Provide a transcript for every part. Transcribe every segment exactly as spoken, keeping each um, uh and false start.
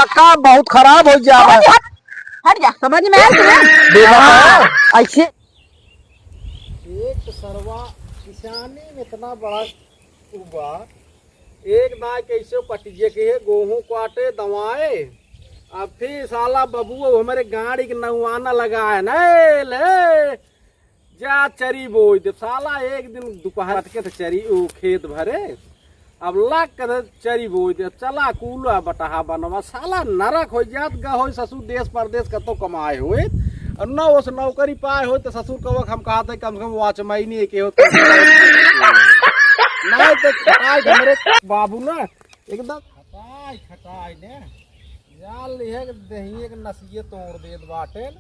काम बहुत खराब होइ जावा। समझ, हट, हट जा, समझ में आया तुम्हें? बेटा, हाँ। ऐसे एक तो सरवा किसानी में इतना बड़ा हुआ, एक दाई कैसे पटिए के है, गोहूँ काटे, दवाए, अब फिर साला बबुआ हमरे गाड़ी के नौआना लगाए, "नहीं ले, जा चरी बोई दे।" साला एक दिन दोपहर के तो चरी, ऊ खेत भरे, अब लाग के तो चरी बोई दे, चला कूला बटहा बनवा, साला नरक होइ जात, गा होइ ससुर देश परदेश कतो कमाए होइ, और न ओस नौकरी पाए होइ तो ससुर कवक हम कहत है, "कम से कम वाचमैनी एके हो तो।" नहीं तो खटाई हमरे बाबू ना एकदम खटाई, खटाई ने। जान लिहे के देहिए के नसिए तोड़ देत बाटेन।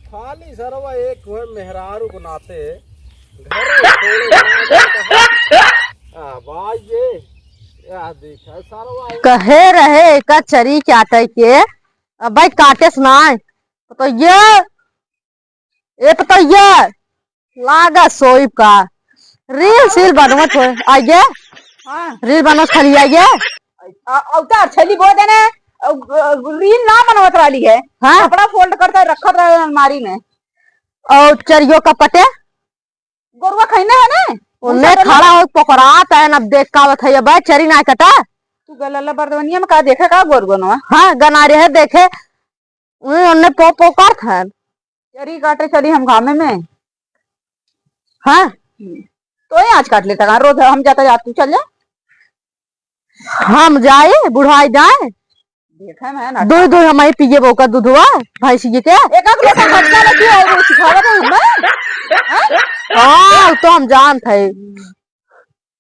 खाली सरवा एक होए मेहरारू के नाते घरे छोड़े ना जाए तो। आ, भाई ये, या देखा सरवा ये। कहे रहे एका चरी काटे के, अब भाई काटेस नाय। तो ये ए पतोहिया, लागा सोइब का। रील सील बनवत होए। आइए। हाँ। रील बनवत खाली आइए। अ-, अवतार छली बोल देने, अ, अ, रील ना बनवत रहली है। हाँ। कपड़ा fold करता रखत रहे अलमारी में। और चरियो का पटे? गोरुआ खैने है ना? उन्ने उनका तो खड़ा हो पकड़ात है, अब देख का आवत है, अब चरी ना कटा। तू गलला बरदवनिया में का देखा का गोरुआ नवा? हाँ, गनारे है देखे। उन्ने, उन्ने पो पो करत है। चरी काटे चली हम घामे में। हाँ। हम्म। तो ये आज काट लेता का? रोज हम जाता जा, तू चल जा। हम जाए, बुढ़ाई जाए। देखा मैं ना। दो, दो हमारे पिए बहू का दूधवा, भैंसी के। एक आध लोटा घटका लेती है और सिखावत है मैं। हाँ? हाँ, तो हम जानत है।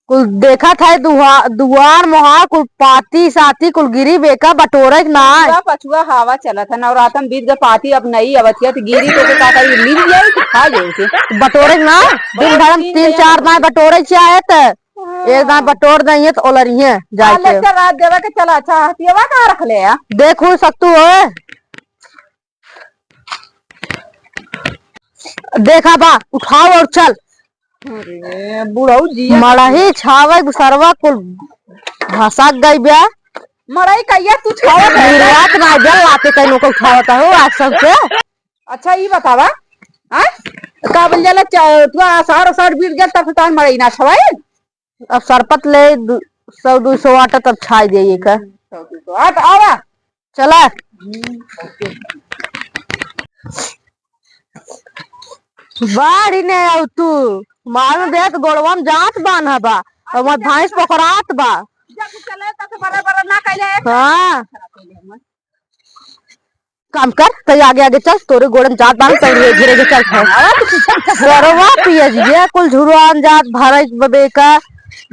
कुल देखत है दुहा-, दुआर मोहार, कुल पाती साती, कुल गिरी बेका, बटोरे के ना। पछुआ, पछुआ हवा चलत है, नवरातन बीत गए, पाती अब नहीं अवत है, तो गिरी तो के का करी, मिल जाए तो खा जाए उसे। बटोरे के ना, दिन भर हम तीन तीन चार दाएं बटोरे चाहे त, हाँ। एक दाएं बटोर देंगे तो ओलरिए जाए हाँ, के। ले चल, रात देवे के चला, अच्छा, हथियावा कहाँ रख ले है? देखो सकतू हो। देखा बा, उठाओ और चल। अरे, बुढ़ऊ जी। मड़ही छावे सरवा कुल भसक गई बा। मड़ई कहिया तू छावत है? निर्यात ना जल लाते कहीं को उठावत हो आज सबके। अच्छा, ई बतावा, हाँ? का बोल जाला, चा-, तू आषाढ़, आषाढ़ बीत गया, तब से तार मड़ई ना छवाई? अब सरपत ले दू, सौ, दू सौ आटा तब छाई दे ये का। हम्म, सौ, दू सौ आटा, आवा। चला। हम्म, ओके। बाढ़ ही नहीं आऊ तू, मालूम देत गोड़वा में जात बान्हा बा, और हमार भैंस पकड़ात बा। जब चले तब से बड़ा बड़ा ना कैले। हाँ। काम कर, तो आगे आगे चल, तोरे गोड़न जात बान, तो धीरे धीरे चल। सरवा पियजिया कुल झुरवान जात, भरे बबे का,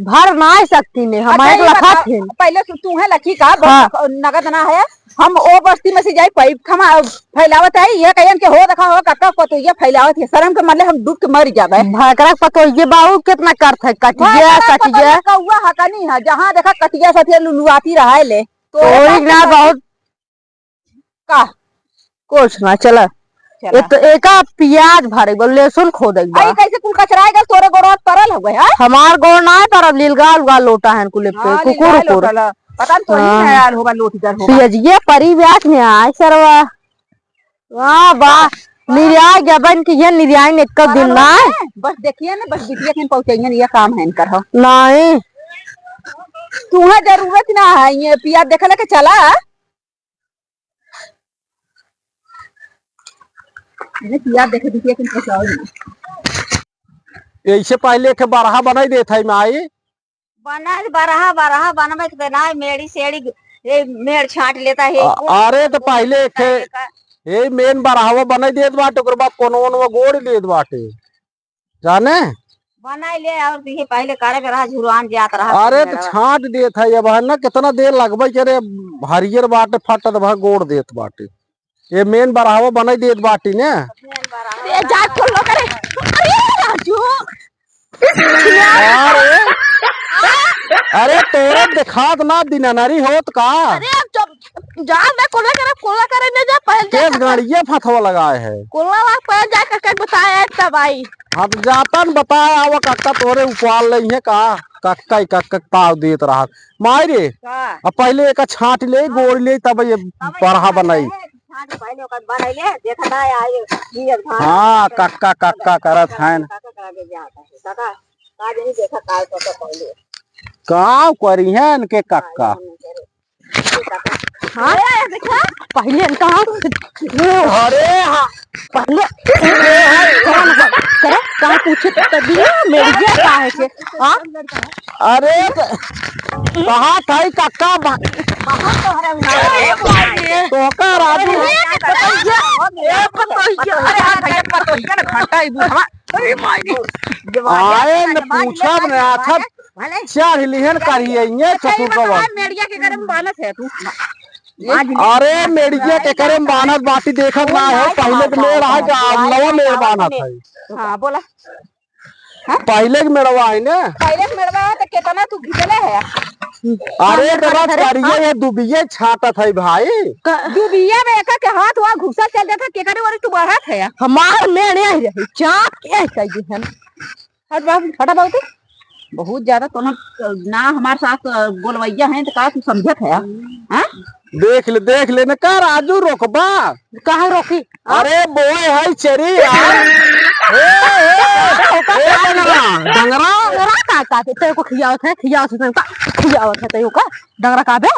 भर ना सकती ने, हम अच्छा, एक ये लखा बता, थे। पहले तू, तू है लखी का, हाँ। नगद ना है, हम ओ बस्ती में से जाई, पाइप खमा फैलावत है, ये कहन के हो देखा हो, कक्का को तो ये फैलावत है, शर्म के मारे हम डूब के मर जाबे। भकरा पतोहिए बाबू कितना करत है, कटिया, भकरा सटिया। पतोहिए कौआ हकनी है, जहाँ देखा कटिया सटिया लुलुआती रहा है ले। तो तोरी ना बहुत का? कुछ ना, चला। चला। एक तो एका प्याज भरे बा, लहसुन खोदे बा। आई कैसे कुल कचराए गल तोरे गोड़वा परल हो गए, हाँ? हमार गोड़ ना परल, लीलगा उलगा लोटा है कुले पे, हाँ, कुकुर लीलगा उकुर। लोटा ला। पता न तो ही हाँ। ना यार होगा लोट इधर होगा। प्याजिया परी ब्याज में आए सरवा। वाह, वाह। निर्याय गबन की ये निर्याय ने एक दिन ना। बस देखिए ना, बस बिटिया के पहुंचाइए, ये काम है इनकर हो। नहीं। तुम्हें जरूरत ना है, ये प्याज देख लेके चला। अरे पिया देखे बिटिया के पहुंचाओ ना। ऐसे पहले के बरहा बनाई देत है माई। बनल बरहा, बरहा बनबे के ना, मेड़ी सेड़ी, ए, मेड़ छांट लेता है, अ-, अरे तो पहले के, ए, मेन बरहवा बनाई देत बाटे, ओकर बाद कोनो ओनवा गोड़ लेत बाटे। जाने? बनाई ले और दिहे पहले करे के रहा, झुरवान जात रहा अरे तो मेड़वा। छांट देत है, अब है ना, कितना देर लगबे करे, हरियर बाटे, फटत भा गोड़ देत बाटे। ये मेन बरहवा बनाई देत बाटी ने। मेन बरहवा ए, जा खोल लो करे। अरे राजू। अरे, अरे तोरे दिखात ना दिननरी होत का? अरे अब जब जा मैं कोला करे, कोला करे ने जा पहले जा केस गाड़िया फथवा लगाए है। कोला ला पहले जा करके बताए है तब आई। हाँ तो जाता न बताए आवा काका तोरे उपाल लई है का? कक्का ही कक्का के ताव देत रहत। माई रे, का? अब पहिले एका छाँट ले, गोड़ ले, तब ये अब बरहा बनाई। छाँट पहिले ओकर बनाई ले, देखा ना आए, ये धान। हाँ, कक्का, कक्का करत हैं। कक्का करा के जात है। कक्का, का जानी देखा का करता पहिले। का करी हैं इनके कक्का? हाँ, देखा, पहिले इनका हाथ। अरे हाँ। पहिले कौन है? करे, कहाँ पूछे तो तभी मेड़िया का है के? हाँ? अरे त-, कहाँ था ई कक्का बा-, तोहका राजू। अरे हाँ भैया, पतोहिया ना घंटा ही बुढ़वा। अरे माई रे। आए न पूछब न, आछत भले। चढ़ लिहन करिए, ये अच्छा, ये ससुर का बतावा, बात। मेड़िया के करे में बानत है तू? अरे, मेड़िया के करे में बानत बाटी, देखत ना हो, पहिले के मेड़ है कि अब नवा मेड़ बानत है? हाँ, बोला। हाँ? पहिले के मेड़वा है ना? पहिले के मेड़वा है तो केतना तू घिचले है? अरे, तो रात करिए, ये दुबिये छाटत है भाई। दुबिया में एका के हाथ हुआ घुसा चल जाता, केकरे ओरी तू बढ़त है? हमार मेड़ नहीं रही, चाप के कह दी हम। हट बाबू, हटा बाबू तू। बहुत ज्यादा तो ना, ना हमार सास, अ, गोलवैया हैं तो का तू समझत है, हाँ? देख ले, देख ले ना, का राजू रोकबा? काहे रोकी? अरे बोए है चेरी यार। ए, ए, ए, डंगरा, डंगरा। डंगरा का, का, तेरे को खियावत है, खियावत है, का खियावत है, तेरे को डंगरा का बे?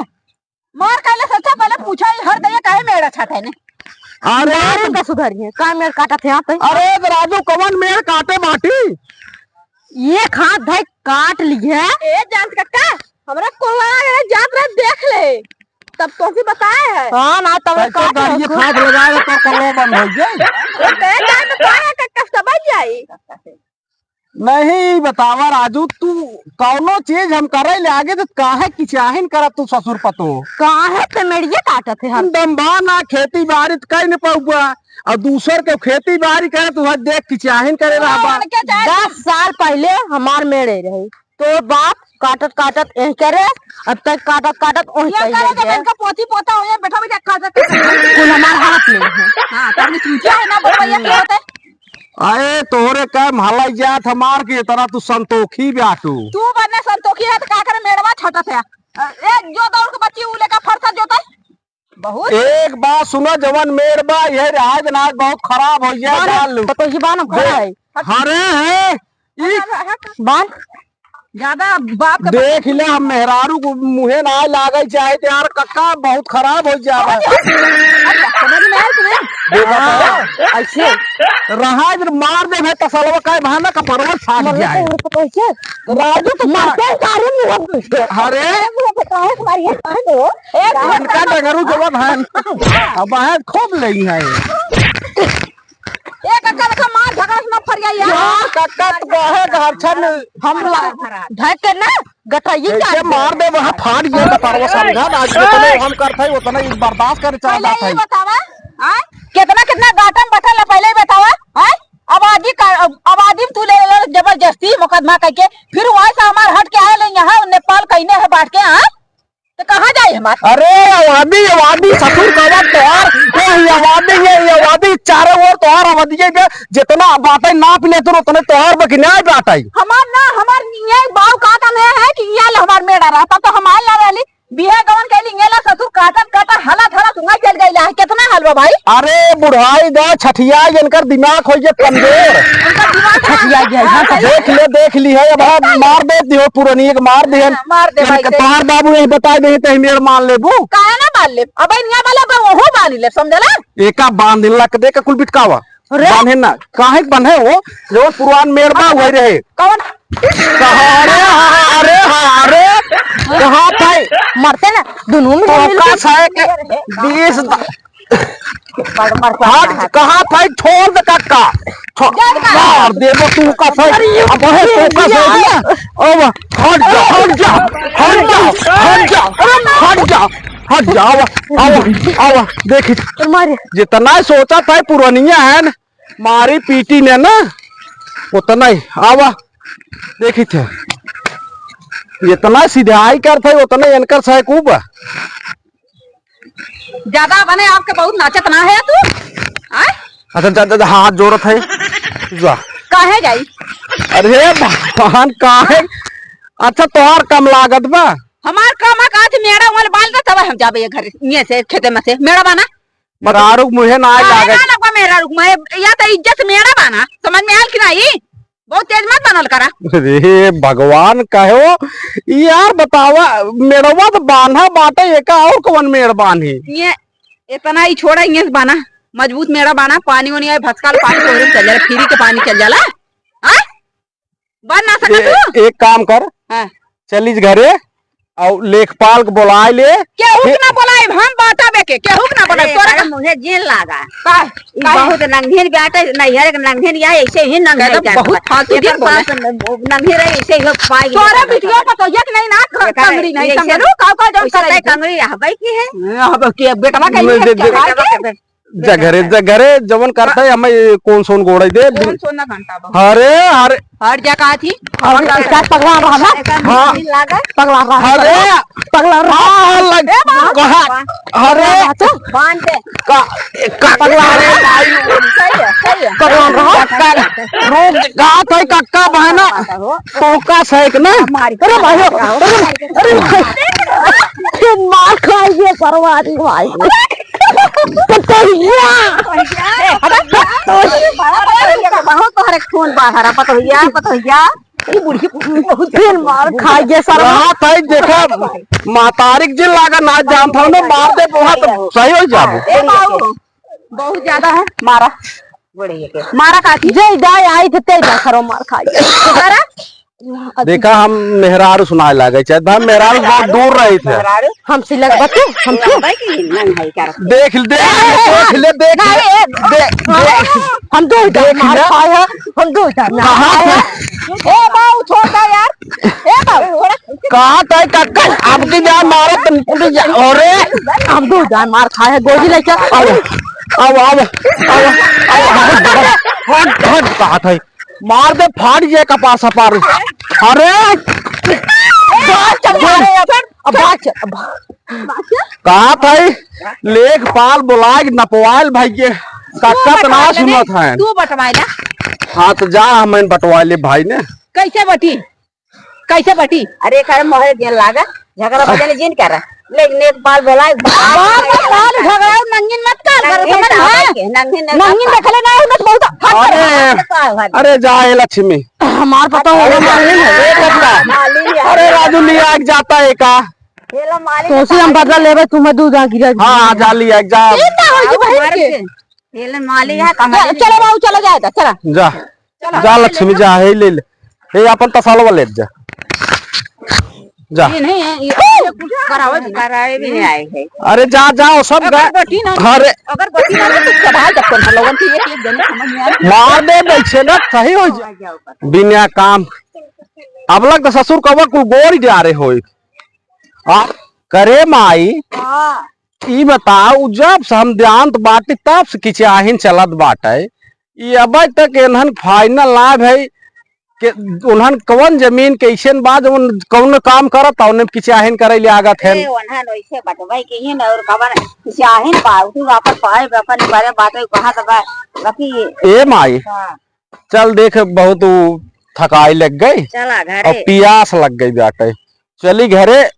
मार कहले से अच्छा पहले पूछा, ई हर दइया काहे मेड़ छाटे ने? अरे मार तो का सुधरी है, का मेड़ काटत है आप? अरे तो राजू कवन मेड़ काटे बाटी? ये खात भाई काट लिया। ए जान कक्का, हमरा कोला है, जात रहे देख ले, तब तो की बताए है। हाँ ना, तब कैसे काट गाड़ी रखो। खाद लगाए तो कोला बंद हो जाए। ए जान तो काहे कक्का समझ जाई। नहीं, बतावा राजू, तू कौनो चीज हम करे ले आगे तो काहे किचाहिन करत तू ससुर पतो? काहे ते मेड़िया काटत है हम? दम बा ना, खेती बाड़ी त कई न पउबा, और दूसर के खेती बाड़ी करे तू हर देख किचाहिन करे रहबा। उनके चाहे दस साल पहिले हमार मेड़े रहे, तो बाप काटत काटत एह करे, अब तक काटत काटत ओह ये करे जब इनका पोती पोता हो जाए, बैठा बैठा काटत काटत। कुल हमार हाथ में है। हाँ, तब चूतिया है ना, बड़वैया के होते। अरे तोहरे का महलाई जात हमार के तरह तू संतोखी बाटू। तू बने संतोखी है तो का करे मेड़वा छटत है। ए, जो दौड़ के बच्ची उ लेकर फरसा जोते। बहुत। एक बात सुनो, जवन मेड़ बा, यह राज नाज बहुत खराब हो गया, बांध, डाल लो। पतोही बांध, हम खड़ा है। हरे है, ई बांध। ज्यादा बाप के देख ले, हम मेहरारू को मुहे ना लागे चाहे तो यार, कक्का बहुत खराब हो जावा। अच्छा, समझ में आया तुम्हें? देखा तो? हाँ, ऐसे। रहा इधर मार दे भाई, तसलवा का भाना का परवल फाट मतलब जाए। तो कैसे? राजू तो मारते हैं, सारे मुंह में। अरे। मुंह पे काहे से मारी है? काहे से हो? एक इनका डगरू जवाब है। अब है खूब लई है। ए कक्का, देखा मार झगड़ा से ना फरिया यार। यार, कक्का तो कहे घर छन हम ला-, ढक के ना गटराइए कैसे जान दे। मार दे, वहाँ फाड़ गया तो परवा समझा ना, आज जितने हम करत है, उतना ही बर्दाश्त करे पहले चाहता ये है। बतावा, हाँ? कितना, कितना गाटम बटल है, पहले ही बतावा, हाँ? आबादी का, अब आबादी में तू ले ले जबरदस्ती मुकदमा करके, फिर वहाँ से हमार हट के आए ले यहाँ नेपाल कहने है बांट के, हाँ? तो कहाँ जाए हमार? अरे आबादी, आबादी ससुर का बात तोहार, ये आबादी, ये आबादी चारों ओर तोहार आबादी है बे, जितना बाटे नाप ले तू उतने तोहार बकिनाए बाटे। हमार ना, हमार ये बाऊ का काम है, है कि ये ले हमार मेड़ा रहता तो हमार ला रहली, बियाह गवन कैली, ये ला ससुर काटत काटत हला धरा सुंगा चल गईला है, कितना हाल बा भाई? अरे बुढ़ाई दा छठिया इनकर दिमाग हो गया कमजोर। उनका दिमाग छठिया गया है, हाँ, हाँ, सही। देख ले, देख ली है, अब हम मार दे दियो पुरानी एक मार दे। हाँ, मार दे भाई, इनका देख। तोहार बाबू नहीं बताए दे ते मेर मान लेबू। काहे ना मान ले? अब इनिया वाला बा ओहो बांध ले, समझला? एका बांध लक दे का कुल बिटकावा। अरे? बांधे ना, काहे के बांधे हो? जो पुरान मेड़ बा वही रहे। कौन? कहा, अरे हाँ, अरे हाँ, अरे कहा भाई? मरते ना, दोनों में तो मिल का के। साहे के बीस द-, बड़ मर हट, कहा भाई, छोड़ दे कक्का। छो-, मार देबो तू का सही। अब है तू का सही दिया। अब हट जा, हट जा, हट जा, हट जा, हट जा, हट जा, आवा, आवा, आवा, देखी। और मारे। जितना सोचा था पुरनिया है ना, मारी पीटी ने ना, उतना ही, आवा, देखी थे। जितना सिधाई कर थे, उतना ही इनकर सही खूब। ज्यादा बने आपके बहुत नाचत ना है तू, आय? अच्छा, जा, जा, जा, हाथ जोड़त है, जा। काहे जाई? अरे भगवान, काहे? अच्छा, तोहार कम लागत बा? हमार कम है, आज मेड़ा वाले बाल रहा, तब हम जाबे ये घर, ये से, खेते में से, मेड़ा बाना। मेहरारू के मुँहे ना आए काहे लागे। ना लगवा मेहरारू के मुँहे? या तो इज्जत से मेड़ा बाना, समझ में आयल कि नहीं? बहुत तेज मत बनल करा। अरे भगवान कहो, यार बतावा, मेड़वा तो बांधा बाटे, एका और कौन मेड़ बांधी? ये इतना ही छोड़ा, ये बाना, मजबूत मेड़ा बाना, पानी वानी आए, भसकाल पानी तोहरे चल जाला, फ्री के पानी चल जाला। हाँ? बन ना सके ए, तू? एक काम कर, हाँ। चलिस घरे और लेखपाल के बुलाए ले। केहू के फिर ना बुलाए, हम बताबे के, केहू के ना बुलाए, अरे, तोरा अरे, का मुझे जेल लागा। का? ई का? बहुत नंगीन बाटे, नैहर के नंगीन या ऐसे ही नंगीन कहता बाटे। बहुत फालतू एकर दिन बोले। सास नंगीन रहे, ऐसे ही पाई तोरा गया। बिटिया पतोहिया के नहीं ना, क-, एकर कंगड़ी नहीं, ऐसे समझलू? का, का, जौन ऐसे करे तय के? कंगड़ी रहबे की है। हाँ, अब के बेटवा के मैं नहीं दे, दे, चढ़ा के? बेटवा के जगरे, जगरे, जवन करता है, हमें ये कौन सोन गोड़े दे? कौन सोना घंटा बा? अरे, अरे। हट जा, कहा थी? और इसका पगला रहा ना? हाँ। पगला रहा। अरे। पगला रहा। हाँ, लग-, ए, बाबा। कहा? अरे। बांध दे। का, का, पगला रहा। सही है, सही है। पगला रहा। का, रुक, का था, कक्का बहना? तोका सैक ना? मारी। अरे भाई, अरे, अरे भाई। फिर मार खाइए, सरवारी भाई। पतोहिया। ए, अबे, पतोहिया, बहुत तोहरे खून बाहर है, पतोहिया, पतोहिया। ई बुढ़ी बहुत फिर मार खाइए, सरवा। रहा था, देखा, महतारी के जिन लागा ना जानता हूँ, मैं मार दे, बहुत सही हो जाबो। ए बाबू, बहुत ज्यादा है, मारा। बुढ़िया के। मारा काकी। जे जाए आई थे, ते जा करो मार खाई। मारा? देखा, हम मेहरारू सुनाए लागे, चाहे हम मेहरारू बहुत दूर रही थे। मेहरारू? हम सिलक बतू, हम क्यों? भाई की नहीं है क्या? देख, देख, देख ले, देख ले, नहीं, ए, दे-, देख। हम दो इधर देख मार ले। खाए हैं, हम दो इधर मार कहाँ खाए थे? हैं। ए बाऊ, छोड़ दो यार। ए बाऊ, छोड़। कहाँ थे कक्का? अब की जा मारा तुम, तुम जा, अरे। हम दो इधर मार खाए हैं, गोली लेके। आओ, आओ, आओ, आओ, आओ, हट, हट, हट, कहा था? मार दे, फाड़ ये कपास पार। अरे! बाच, अब मारे, अब, अब बाच, अब। कहा था? लेखपाल बुलाए, नपवाल भाई के। काका तो ना सुनत है। तू बटवाए ना। हाँ, तो जा, हम बटवा ले भाई ने। कैसे बटी? कैसे बटी? अरे, करे मोहरे दिन लागा, झगड़ा बजने जिन करा। लेकिन एक बाल बोला, बाल, बाल झगड़ा नंगिन मत कर, कर नंगिन समझ ना है? होके, नंगिन नहीं नंगिन कर। देखले ना, उन्हें बहुत हट कर। अरे, अरे, जा, ए लक्ष्मी। हमार पता हो, अरे, मालिन है। ए, कटका। मालिन है। अरे, राजू, लिया के जाता है का? ये लो, मालिन तो है, उसी हम मालिन बदला है। लेबे, तुम्हें दूध आ गिरा हाँ, हाँ, जा, लिया के जा। ये क्या होगी बहन के? ये ले, मालिन है, कमरे में। चलो, बाबू, चलो, जाएगा, चला। जा। चला, जा ले लक्ष्मी, ले। जा, हे ले ले। हे अपन तसलवा ले जा। जा। ये नहीं है, ये, ये कुछ करावे भी नहीं। करावे भी नहीं आए हैं। अरे जा, जा, वो सब अगर गा-, बटी ना, अरे। अगर बटी ना, तो चढ़ा जब कर लोगन के एक, एक जने समझ में आए। मार दे, बैठे ना, सही हो जा। आ गया ऊपर। बिना काम। अब लग तो ससुर कबर कुल गोरी जा रहे होई। आ, करे माई। हाँ। ई बताओ, जब से हम जानत बाटी, तब से किचियाहिन चलत बाटे। ई अबे तक एनहन final ना भई कि उन्हन कवन जमीन कइसन बा, जवन कवन काम करत, तउने किचियाहिन करे ले आगत हन। ए, उन्हन वैसे बटवाई के ही न, और कवन किचियाहिन बा, तू अपन पाए, अपन बारे बाटे, कहाँ तक बा, बाकी ए माई। हाँ। चल देख, बहुत उ थकाई लग गई चला घरे। और पियास लग गई बाटे। चली घरे,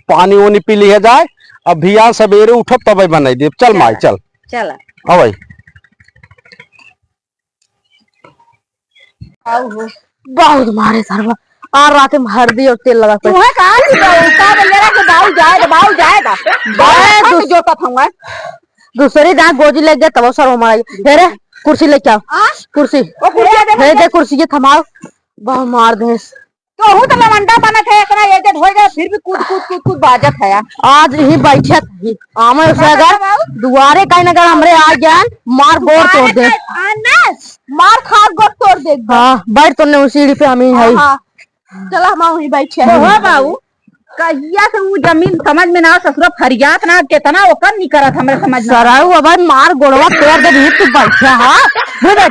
पानी वानी पी लिया जाए। अब भियान सबेरे उठब तबे बनाई देब। चल चला। माई, चल। चला। हाँ भाई। आओ हो। बहुत मारे सरवा। आ रात में हरदी और तेल लगा के। तुम्हें कहा कि बाऊ, का बोले रहा कि बाऊ जाए दे, बाऊ जाए दे। बाऊ बाऊ जाए दे। जोतत हूँ मैं। दूसरी दांत गोजी लग गया तब सर हमारा। हे रे, कुर्सी लेके आओ। आ? कुर्सी। ओ, कुर्सी दे हे दे। दे कुर्सी के थमाओ। बहु मार दे। तो हूँ तो लवंडा बनत है, इतना aged हो गया, फिर भी कूद, कूद, कूद, कूद बाजत है। आज ही बैठत ही। आमे उसे अगर बाबू। दुआरे कहीं अगर हमरे आ जाए, मार गोड़ तोड़ दे। आ ना, मार खा गोड़ तोड़ दे। हाँ, बैठ तोने उस सीढ़ी पे हम ही हाँ, है। हाँ। चला, हम वहीं बैठे तो हैं। हो बाऊ, कहिया से उ जमीन समझ में ना, ससुरा फरियात ना, केतना ओकर निकरत हमरे समझ में। सराऊ, अब मार गोड़वा तोड़ दे, तू बैठा, हाँ? बुझे? ए,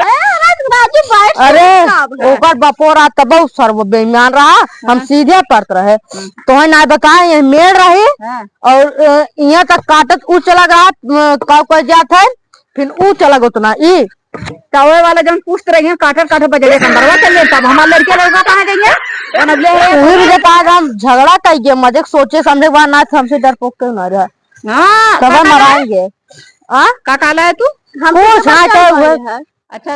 अरे, राजू, बैठ, अरे, साहब है। ओकर बपोरा तब उ सर्व बेईमान रहा, हम हाँ। सीधे परत रहे। हाँ। तोहे ना बताए, ये मेड़ रही हाँ। और, अ, यहाँ तक काटत उ चला गया, अ, का कह जात है, फिर उ चला गया उतना, ई तवे वाला जौन पुस्त रही है, काठर काठर बजले कंदरवा चल गए, तब हमार लड़के लड़का कहाँ जाइए? कौन अगले है? वही वजह कहा था, हम झगड़ा कइके मजे के सोचे समझे के बाद ना, हमसे डरपोक क्यों ना रहा? हाँ, तब का हम कहला है? मराएंगे। आ? का कहला है तू? हमसे कुछ, जबर हाँ, क्यों चाहे मारे हुए। है? अच्छा,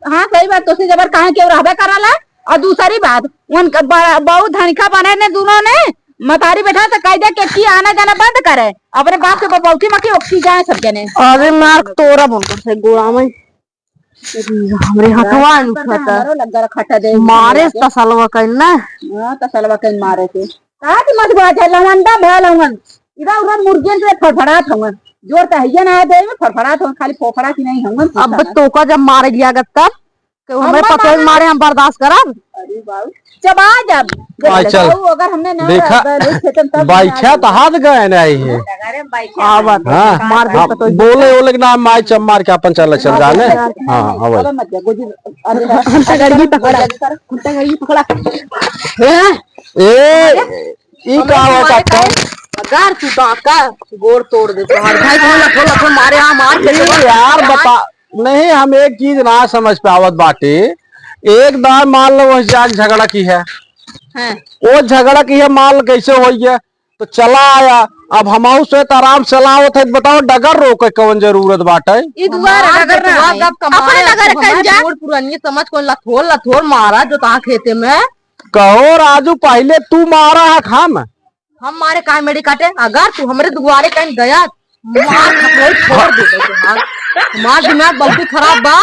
हाँ, सही बात, तोसे जबर कहाँ क्यों रहबे कराला? और दूसरी बात, उनका ब-, बहुत धनिका बने ने दोनों ने, मतारी बैठा तो कह दे कि की आना जाना बंद करे, अपने बाप के बबौती में की ओक्सी जाए सब जने। अरे मार तोरा बोल से गोड़ा में। अरे, हमरे हथवा दुखता। हमारो लग गया खटा दे। मारे तसलवा कइल ना। हाँ, तसलवा कइल मारे के। कहा कि मत बात है, लवंडा भया लवन। इधर उधर मुर्गियन से फड़फड़ात हवन। जोर तो है ना दे में फड़फड़ात हवन, खाली फोफड़ा की नहीं हवन। अब तोका जब मारे गया तब, के हमें पतोह मारे। मारे हम बर्दाश्त करब? अरे बाबू, चबा जब। भाई, चल। अगर हमने ना देखा, रह गए, नहीं खेतन तब बैठा तो हाथ गए नहीं है। अरे बैठा। हाँ, बात हाँ, मार दे हाँ, पतोह। बोले, बोले कि ना, माई चम मार के अपन चल, चल जाने। हाँ, हाँ, भाई। अबे मत जा, गोजी, अरे, घुंटा गड़ी पकड़ा, घुंटा गड़ी पकड़ा। हैं? ए, ई का हो काका? अगर तू दांत का गोड़ तोड़ दे, तो हर भाई को लथो, लथो मारे, हाँ, मार के ए, यार, बता, नहीं, हम एक चीज ना समझ पावत बाटे। एक दार मान लो, वह जाग झगड़ा की है, हाँ। वो झगड़ा की है, मान लो, कैसे होई है, तो चला आया। अब हमहू से तो आराम से चलावत है, बताओ, डगर रोके कौन जरूरत बाटे? ई दुआर हमार डगर ना है। अपने डगर कौन जा? बूढ़ पुरानी समझ कौन लथोर लथोर मारा जो तहाँ खेते में। कहो राजू, पहले तू मारा है हम। हम मारे काहे मेड़ी काटे? अगर तू हमरे दुआरे कहीं गया, मार खपड़ोल फोड़ दे दे तोहार। हमार दिमाग बहुत खराब बा।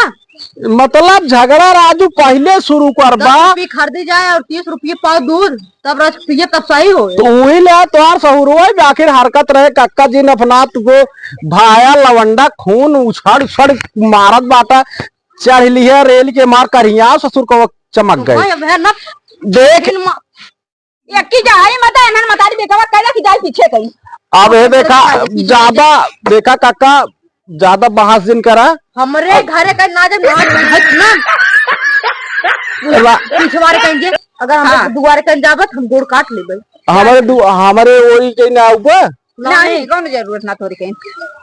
मतलब झगड़ा राजू पहिले शुरू करबा। दस रुपये खरीदी जाए और तीस रुपये पाव दूध, तब रस पिए तब सही हो। तो वही ले तोहार सहुरवा भी आखिर हरकत रहे, कक्का जी ने अपना तुको भाया लवंडा खून उछड़ उछड़ मारत बाटा, चढ़ लिहे रेल के मार करिया ससुर को चमक गए। भाई, अब है ना, देख। लेकिन मा-, एक की जाए मत, एनन मतारी बेटवा कहला कि जाए पीछे कहीं। अब ये देखा, ज्यादा देखा काका, ज्यादा बहस जिन करा। हमरे अब घरे का ना जब ना हट ना। ला- पीछे वाले कहेंगे, अगर हम हाँ। दुआरे कहीं जाबत, हम गोड़ काट लेबे। हमारे दु-, हमारे ओरी के ना ऊपर। नहीं, कौन जरूरत ना तोरी कहीं।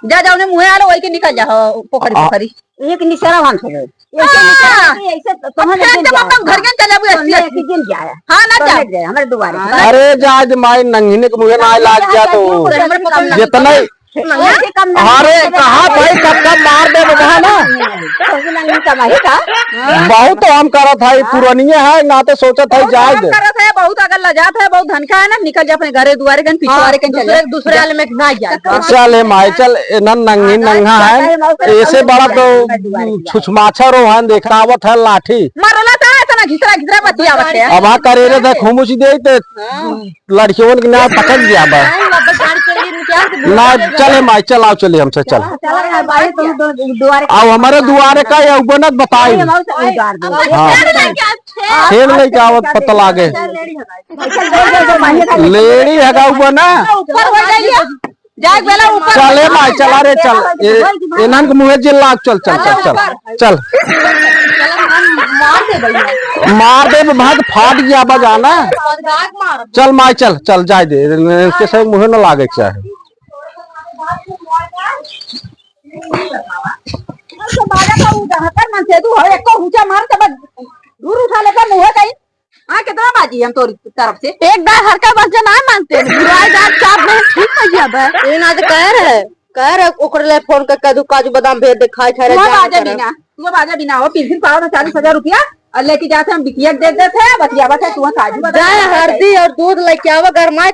जा, जा, उन्हें मुँहे आलो, वही के निकल जा, हो, पोखरी, आ- पोखरी। एक निशाना भान से गए। ऐसे हाँ। निशाना नहीं, ऐसे तो हम फिर जब अपन घर के चले हुए तो ऐसे। एक ही दिन जाया। हाँ, ना तो जाओ। लेट जाए, हमारे दुआरे। हाँ। अरे, जा आज माई नंगिने के मुँहे ना लाग गया तो। जितना ही ऐसे कम नहीं अरे, करते। कहा भाई, कब कब मार दे बबा ना। तो भी नंगिन कमाई का। बहुत तो हम करत है, हाँ। पुरानिया है, ना तो सोचत है, बहुत जाए दे। करत है, बहुत अगर लजात है, बहुत धनका है ना, निकल जा अपने घरे दुआरे कन, हाँ, पिछवारे कन चले। दूसरे, दूसरे आले में ना जाए। चल हे माई, चल, ए नन नंगी नंगा है, ऐसे बड़ा तो छुछमाछा रोहन देखावत है लाठी। मरला था, इतना घिसरा घिसरा बतियावत है। अब हाँ करेरे थे, घुमुसी दे ते हाँ। लड़कियों के ना पकड़ गया बा। ना, चल हे माई, चल आओ, चलिए हमसे, चल। चल, चल, चल, भाई, तुम दो, दुआरे आओ, हमारे दुआरे का ये बनत बताई। हाँ। छेड़ लेके आवत पता लागे। लेड़ी हगाऊ बा ना। ऊपर हो जाइए। जाए बेला ऊपर। चले माई, चला रे, चल। ए, एनन के मुँहे जिल्ला, चल, चल, चल, चल। चल। मार दे भाई। मार दे, भाग फाट गया बा जाना। चल माई, चल, चल, जाए दे। इसके सब मुँहे न लागे के चाहे। दूर उठा लेकर मुँहे कहीं। हाँ, कितना बाजी हम तोरी तरफ से। एक दार हरका बस जो ना मानते, बुराई दार चाप में ठीक हो गया बे। ये ना तो कह रहे, कह रहे ओकरे ले फोन करके दू काजू बादाम भेज दे, खाए खाए तू रहे, जान बाजा करे। बिना, तू बाजा बिना हो, पिलसिन पाओ ना चालीस हजार रुपया और लेके जाते हम बिटिया के दे देते हैं, बतिया बता तू काजू बादाम जाए खाए हल्दी और दूध लेके आवा, गरमाए